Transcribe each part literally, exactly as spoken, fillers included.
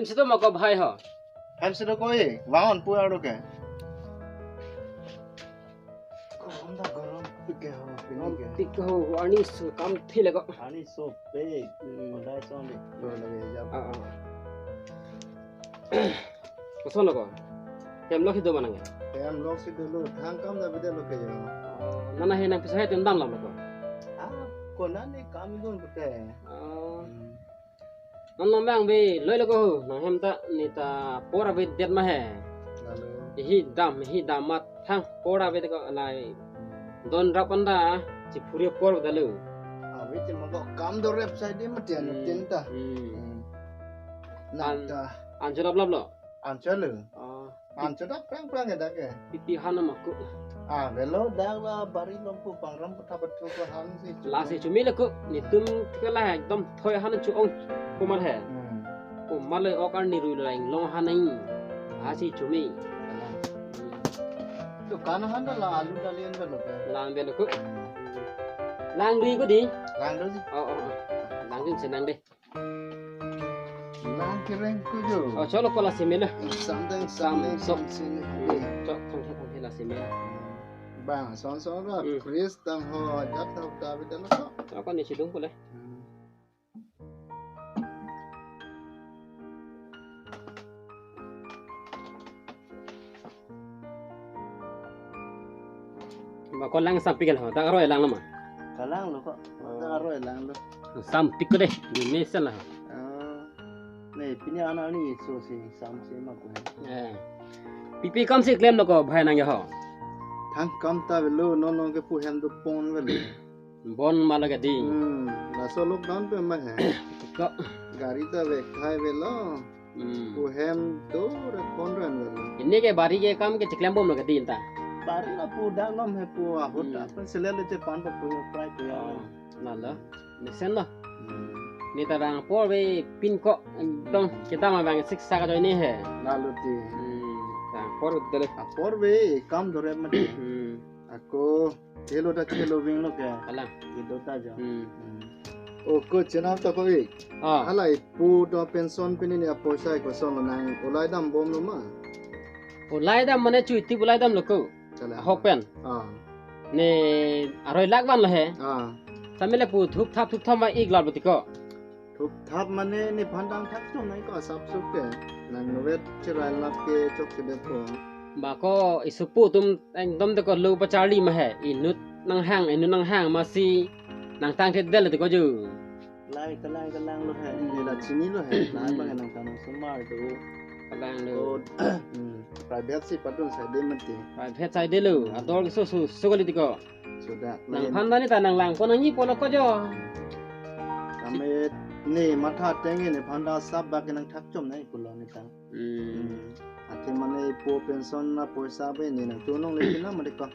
Situ ma ko bhai ho. Hem situ ko e, vangon pu arlo ke. Gorom da gorom, pike ho, pini ke. Pike ho, arni so kam thile ko. Arni so pe. Hmm. Hodai son de. Oh, lagi jam. Ah, ah. Koson lo ko? Hem lok si do ma nang ya? Hem lok si dolo, thang kam da bide lo ke yo. Oh, nana he nang pisa he tun dam lam lo ko? Ah, ko nani kam dun pute. Oh. Hmm. Non non bang be loi lo ko, nang hem ta ne ta apor ave det ma he. Lalu. Hi dam, hi dam mat thang apor ave ko lai. Don rap anda, si phuri apor da lo. Ave te ma ko kam do rep sai de matian Hmm. tin ta. Hmm. Hmm. Nang An-, ta. Ancho lap lap lo. Ancho lo. Oh. Ancho dak prang prang ke dak ke. Pipi han ma ko. Ah, avelo dak la bari lom ko pangram putha pathu ko han si. Lasi chumi le ko, netum ke la ekdom thoi han chu-ong ko ma he. Hmm. Ko ma le ok arni rui la inglong han nai. Lasi chumi. Kalang. Hmm. To kan han da la alu dali an avelo ke. Lang avelo ko. Lang dui ko di. Lang dui. Oh, oh, oh. Lang dui si nang de. Lang kereng kujo. Oh, cholo ko lasi melo. Something, Sam, something, sok. Something. Chok, thang, thang, thang, lasi melo. Bang, son, son, ra, Hmm. Chris, tang ho, jak, tau, ta, bida, na, sok. Ako ni sidung pula. Hmm. Ma ko lang sampik lo, ta aroi lang lo ma. Kalang lo ko. Ta aroi lang lo. Sampik ko de, di mesen lo. Ah. Ne, pini anak ni so si sam si ma ko. Eh. Pipi kam si klem lo ko, bhai nang ya ho. Thang kam ta avelo, non non ke pu hem do pon avelo. Bon ma lo ke di. Hmm, laso lockdown pen ma he. Ko. Gari ta ave khai avelo. Hmm. Pu hem do re pon ran avelo. Pini ke bari ke kam ke chiklem bom lo ke di ta. Bari la pu dak lom he pu ahut Hmm. apa selele te pan pa pu prai pu ya. Oh, la lo. Mesen lo. Hmm. Ne ta bang apor ave pin ko dong kita ma bang siksa ka join he. Lalu ti. Hmm. Bang apor ave le. Apor ave kam do re mati. Hmm. Ako Chelo ta chelo ving lo ke. Kalang. Ido ta jo. Hmm. Hmm. O ko chenam ta ko ik. Ah. Hala ipu do pension pini ni apoisa koson lo nang ulai dam bom lo ma. Ulai dam mane chuti ulai dam lo ko. Chala. Ahok pen. Ah. Ne aroi lak van lo he. Ah. Samele pu thup thap thup thap ma ik lal bati ko. Thup thap mane nephan dang thak tum nai ko asap sup ke. Nang novet cherai lap ke chok si bet ko. Ba ko isopo atum ekdom de ko lo pacharli ma he. Inut nanghang, inut nanghang masi nangtang thedet de ko ju. Lai kalang kalang lo he. Hmm. Ila chini lo he. Lai Hmm. bang nang tanang sumar do. Kalang lo. Ko, hmm, private si padun sai de mati. Private sai de lo. Hmm. Ador so so so kali ti ko. Sudah. Nangphan ta ne ta nang langpon nangji pulo ko jo. Kami ne matha tengke nephan ta asap bak nang thak chom nai pulo ne ta. Hmm. Hmm. Athe mane ipo pension na poisa be ne nang tunong le kina mari ko.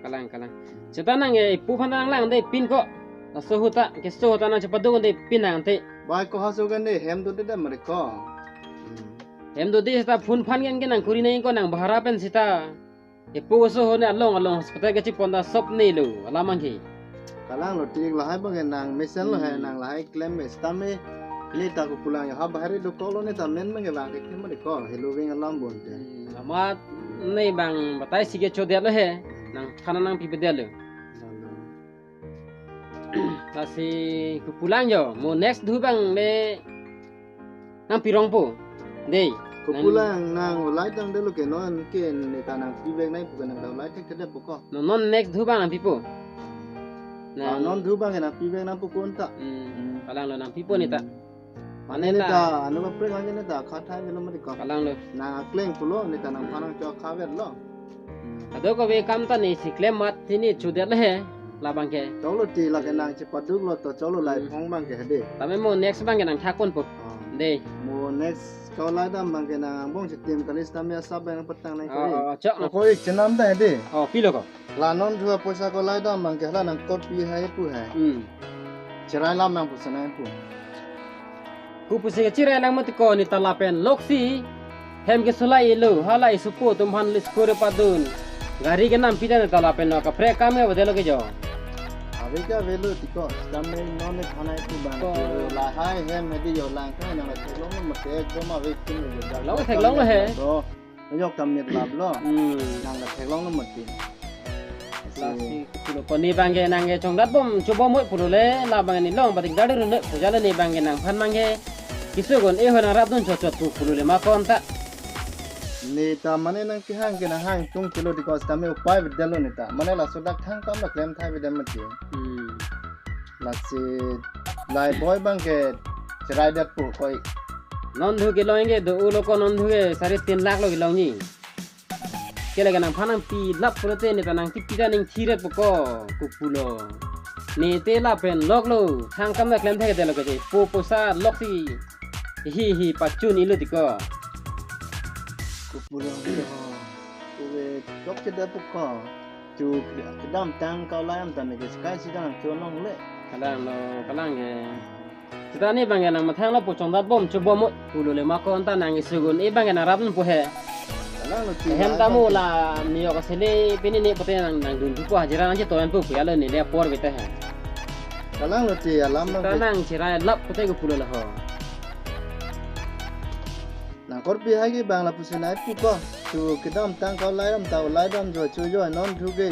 Kalang, kalang. Seta nang, eh, ipu aphan ta nang lang de pin ko. Laso ahut ta, keso ahut ta nang chepadun de pin nang te. Bai ko haso kan de hem do de de mari ko. Hmm. Hem do de seta phone aphan ke nang kuri nai ko nang bhara pen seta. Ipu so ho ne along along hospital kechepon ta sop ne lo alam angke. Kalang lo tik lahai bang nang mesen lo he Hmm. nang lahai klem me stam me ne ta ko pulang ya ha bahari do ko lo ne ta men bang bang ke klem de ko helo ving alam bon te. Hmm, amat ne bang batai si ke chodet lo he nang khana nangpi pedet lo. Lalu. Lasi ko pulang jo, mo next dhu bang le nangpi rong po. Dei. Ko nang pulang nang ulai tang de lo ke non ke ne ta nangpi vek nai pu ke nang ta ulai thek thek po ko. No, non next dhu bang nangpi po. Ah, Nang non dhu bang ke nangpi vek nang pu kon ta. Hmm. Hmm. Kalang lo nangpi po ne ta. Hmm. Mane Mane ne ta. ta, anu kaprek hanya ne ta, khathai melo mati ko. Kalang lo. Nang akleng pulo, ne ta nangphan nang chok khaver lo. Hmm. Ado ko ve kam ta ne si klem mat si ne chodet le he, labang ke. Chok lo ti la ke Hmm. nang chepaduk lo to, chok lo lai Hmm. phong bang ke hade. Tame mo next bang ke nang thakon po. Ah. Dei. Mo next ko lai dam bang ke nang bong chetim kalis tame asap bang patang nang Oh, kori. oh, oh, chok na. Ko ik chenam ta hade. Oh, pilo ko. La non dhu apoisa ko lai dam bang ke hala nang kot pi hai pu hai. Hmm. Cherai lam nang pu sanai pu. Ko pusi ke cherai lang mati ko ne ta lapen lok si. Hem ke sulai lo, hala isopo atum aphan le school padun. Gari ke nampi ta ne ta lapen lo kaprek kam ke bade lo ke jo. Ab Rika velo tiko, sitame non ne thanai pu bang. Ko. Lahai hem hedi yo lang kai nang theklong mate, koma ve kin yo. Long theklong he. Bro. Yok kamit lap lo. Hmm. Nang theklong mate. Lasi pulo ko ne bang ke nang ke chongdat bom, chobom moi pulo le, la bang ne long, batik dadu rune, puja le ne bang ke nangphan bang ke, keso gon, eh, ho nangrapdun chot chot pu pulo le ma konta. Ne ta mane nang kehang ke nang hang tung kilo di kos kami upai bidal lo ne ta. Mane laso dak thang kam la klem thai bidal mati. Hmm. Lasi lai boi bang ke cherai dat pu koi. Non thu kelong ke do ulo ko non thu ke sari tin lakh lo kelong ni. Ke lagi nangphan nangpi lap pulote ne ta nangtipi ta ning thiret poko, ko pulo. Ne te lapen lok lo, thang kam la klem thek de lo ke je. Po poisa lok si hi hi pachun ilo tiko. Ko pulo lo. Ko ve chok ke da poko. Chu kedamtang kau lai am tan ke sky si dan chu nong le. Kalang lo, kalang ke. Sita ne bang ke nang mathang lo pu chongdat bom chobom mo pulo le ma konta nang isugun e bang ke nangrapdun pu he. Kalang lo ti. Hem ta mo la ne yok sele pini ne pute nang nangdun thu pu hajira nang chetoyan pu pu ya lo ne le apor bete he. Kalang lo ti alam lo. Sita nang cherai lap pute ko pulo le ho. Nang korpi hai ke bang lapusi nai pu ko. Chu kedamtang kau lai dam tau lai dam jo chu jo non thu ke.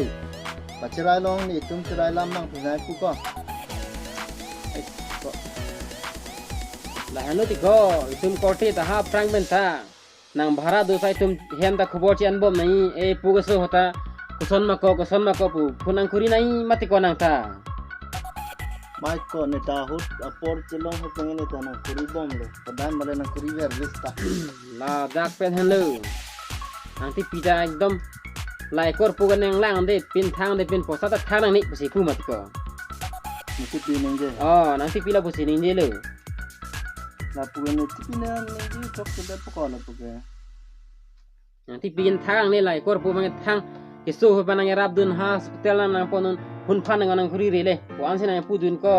Pacherai long ne itum cherai lam mang pu nai pu ko. Ai, ko. Lahai lo tiko, itum korte ta ha prang pen ta. Nang bhara do sai itum hem ta khobor chian bom nai, e pu keso ho ta. Koson ma ko, koson ma ko pu, pu nang kuri nai mati ko nang ta. Mai ko ne ta hut apor chelong ho pengen ne ta nang kuri bom lo. Padam male nang kuri ver vis ta. Ladak pen henlo. Nangtipi ta ekdom. Lai kor pu ganeng lang de pin thang de pin poisa ta thang nang ni pusi pu mati ko. Nangtipi ningje. Oh, nangtipi lapusi ningje lo. Lapu ne tipi na ningje chok ke da poko lapu ke. Nangtipi thang ne lai kor pu bang thang. Keso ho pa nangrapdun ha hospital nang nangpon un hun phan nang nang kuri rele. Ko ansi nangpudun ko.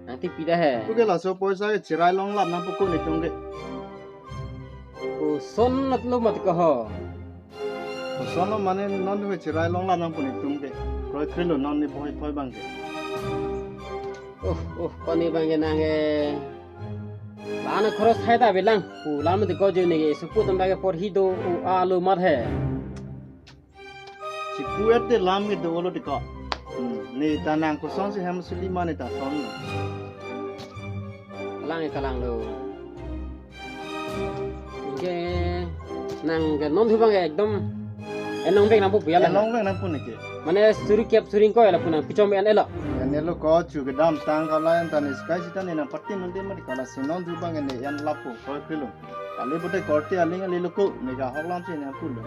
Nangtipi ta he. Pu ke laso poisa ke cherai long lap nang pu ko ne tung ke. Koson nat lo mati ko ho. Koson lo mane non thu ke cherai long lap nang pu ne tung ke. Kroi kroi lo non ne boi boi bang ke. Oh, oh, pani bang ke nang ke. Lana khoros hai ta bilang. Pu lam de ko jo ne ke supu tam ta ke porhi do u a lo mat he. Chipu et de lam ke do lo de ko. Hmm, ne ta nang koson si hem suli mane ta son. Kalang ke kalang lo. Ke nang ke non thu bang ke ekdom en long bek nang pu pu ya la. En long bek nang pu ne ke. Mane suri kep suri ko ya lapu nang pichom en elo. En elo ko chu kedamtang kau lai an tan sky si tan ne nang pati nang de mati ko lasi non thu bang ke ne en lapu ko kilo. Kali pute korte aling ali lo ko ne ka hok lam si nang pu lo.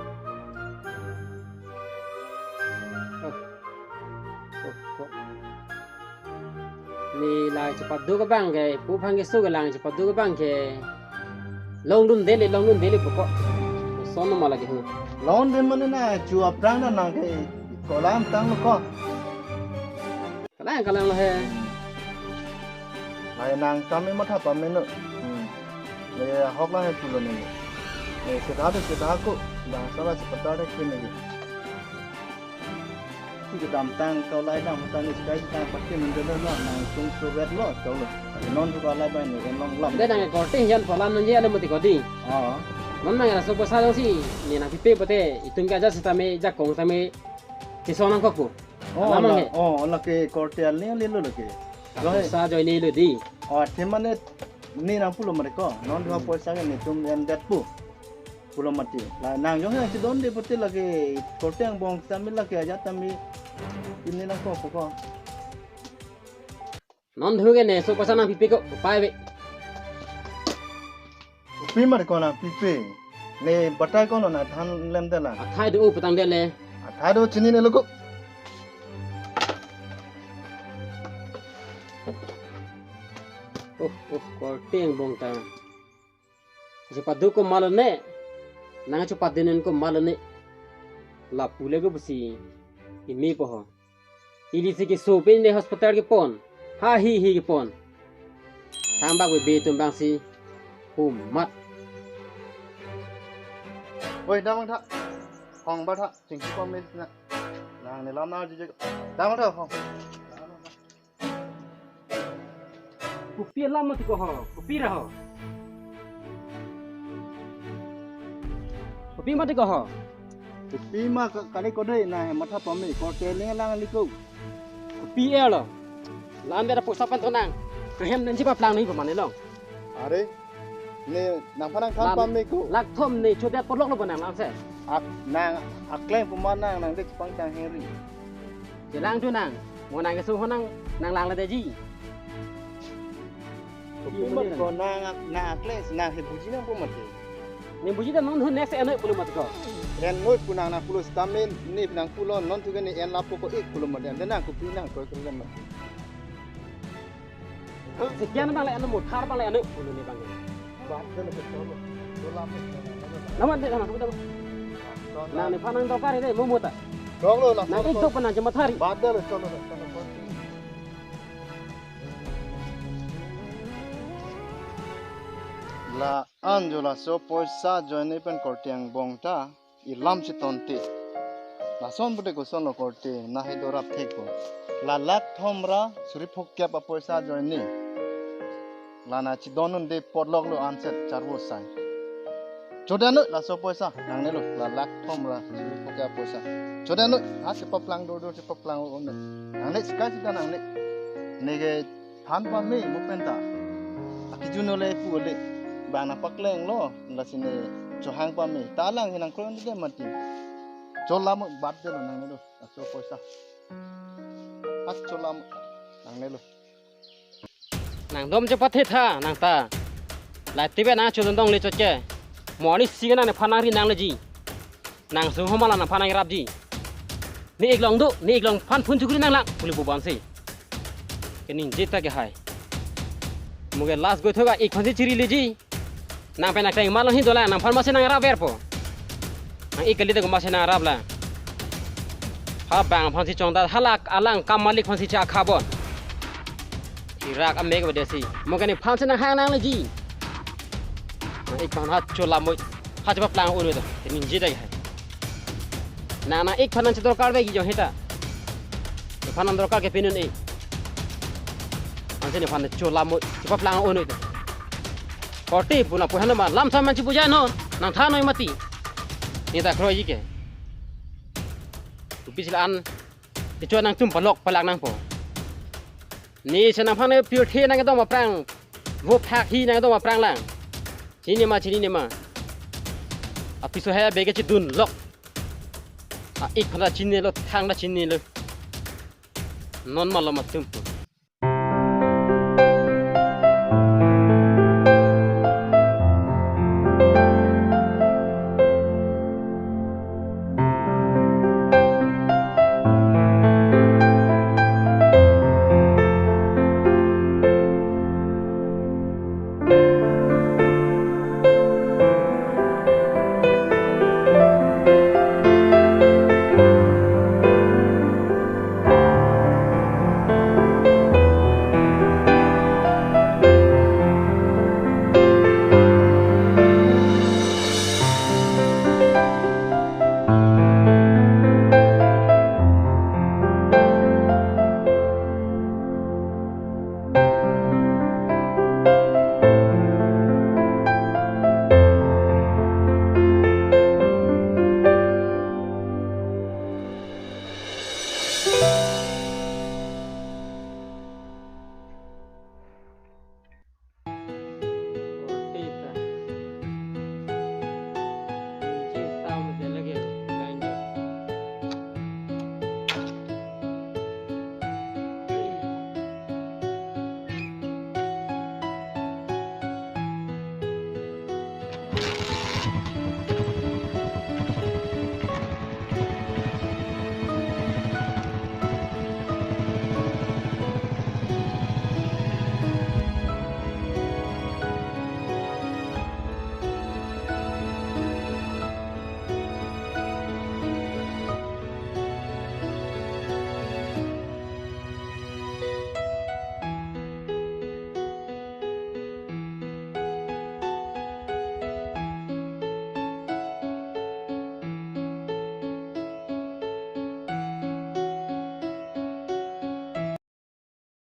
Oh. Oh, oh. Ne lang chepadu ke bang ke, pu phang keso ke lang chepadu ke bang ke. Longdun dele, longdun dele poko. Son ma lagi hu. Longdun mane na chu aphrang na nang ke kolam tang ko. Kalang kalang lo he. Nai nang kami matha pameno. Hmm. Ne hok la he pulo ne. Ne sedha de sedha ko. Bang sala sepatar de kene. Kedamtang kau lai dam tang ni sky tang pati menjadi lo nang sung suwet lo tau lo. Non juga lai bai ni en long lam. Dia nang korte hian polam nang je ale mati kodi. Oh. Non nang laso poisa dong si ni nang pipe pate itum ke aja sitame jakong tame chisong nang kokpo. Oh, alam la, he. Oh, la ke korte al ni le lo la ke. Poisa join ni lo di. Oh, the mane ni nang pulo mare ko. Non dua poisa ke ni tum en det pu. Pulo mati. La nang jong yang chidon de pute lagi korte angbong tami lagi aja tami ini nang ko ko. Non dhu ke ne so pasa nang pipe ko pai be. Pi mar ko nang pipe. Ne batai ko na than lem de la. Athai do putang de le. Athai do chini ne lo ko. Oh, oh, korte angbong ta. Chepadu ko malone, nang chepadu nen ko malone. Lapu le ko pusi, imi po ho. Ili si keso pen ne hospital kepon, ha hi hi kepon. Thang bak bebe tum bang si, humat. Oi, damang tha, hong ba tha, chingki pom na. Nang ne lam na jije, damang tha hong. Kopi alam mati ko ho, kopi ra ho. Kopi mati ko ho. Kopi ma ka-, kali ko dei, nang matha pame, korte le lang liko. Kopi e lo. Lam bera poisa pen to nang. Kehem nangji paplang ni pemane long. Are, ne nangphan nangthan pame ko. Lak thom ne chodet potlok lo bonang lam se. Ak nang akleng pemane nang, nang dek pangchang heri. Chelang tu nang, mo nang keso ho nang, nang lang la deji. Kopi mati ko nang, nang akleng, nang he buji nangpo mati. Ne buji dan non hu next enoi pulo mati ko. Enoi pu nang nangpulo stammen, ne nangpulo non tu ke ne en lapu ko ik pulo mati. Dan nang kopi nang ko ko mati. Sekian bang le anu muthar bang le anu pulo ne bang. Naman de naman kita. Nang nephan nang dokar ini mo muta. Dong lo, nang ik dok penang cuma thari. Badal lo, cholo lo, cholo lo. La-an jo laso poisa ajoine pen korte angbong ta ilam si tonte. Lason pute koson lo korte, nang he dorap thek ko. La lak thom ra suri phokep apoisa ajoine. La nang chidon un de potlok lo anset charvo sai. Chodet noi laso poisa nangne lo, la lak thom ra suri phokep apoisa. Chodet noi, ha chepaplang dor dor chepaplang un noi. Nangne sika sika nangne. Ne kethan pame mo penta. Akijun ole pu ole. Bang nangpakleng lo, lasi ne chohang pame. Ta lang he nangkroi un de mati. Chola mo bad de lo nangne lo. Laso poisa. Ak chola mo nangne lo. Nang dom chepathe tha nang ta. Lati be nang chodon dong le chot ke. Mo ansi ke nang nephan nang ri nang leji. Nang su ho ma la nangphan nang rapji. Ne ik long do, ne ik long phan phun chukri nang lang. Puli buban si. Keningje ta ke hai. Mo ke last goi thoga ik phan si chiri leji. Nang pen nang teng ma long hin dolang, nangphan masi nang rap verpo. Nang ik kali ta ko masi nang rap la. Ha bang phan si chongdat halak alang kam malik phan si cha khabon. Irak amek ba desi. Mo ke nephan si nang hang nang leji. Nang ik phan ha chola moi. Ha chepaplang un noi to. Keningje ta ke hai. Nang nang ik phan nang chedorkar be ki jong heta. Nephan nang dorkar ke pinun e. Ansi nephan chola moi chepaplang un noi to. Korte pu nang pu hanu ma lam sam man chipuja non. Nangthan noi mati. Ne ta kroiji ke. Kopi si la-an. Kecho nangtum palok palak nangpo. Ne si nangphan ne pirthe nang dong aphrang. Vo phak hi nang dong aphrang lang. Chinine ma, chinine ma. Apiso he bege chidun lok. A ik phan ta chinilo, thang ta chinilo. Non ma lo ma tumpo.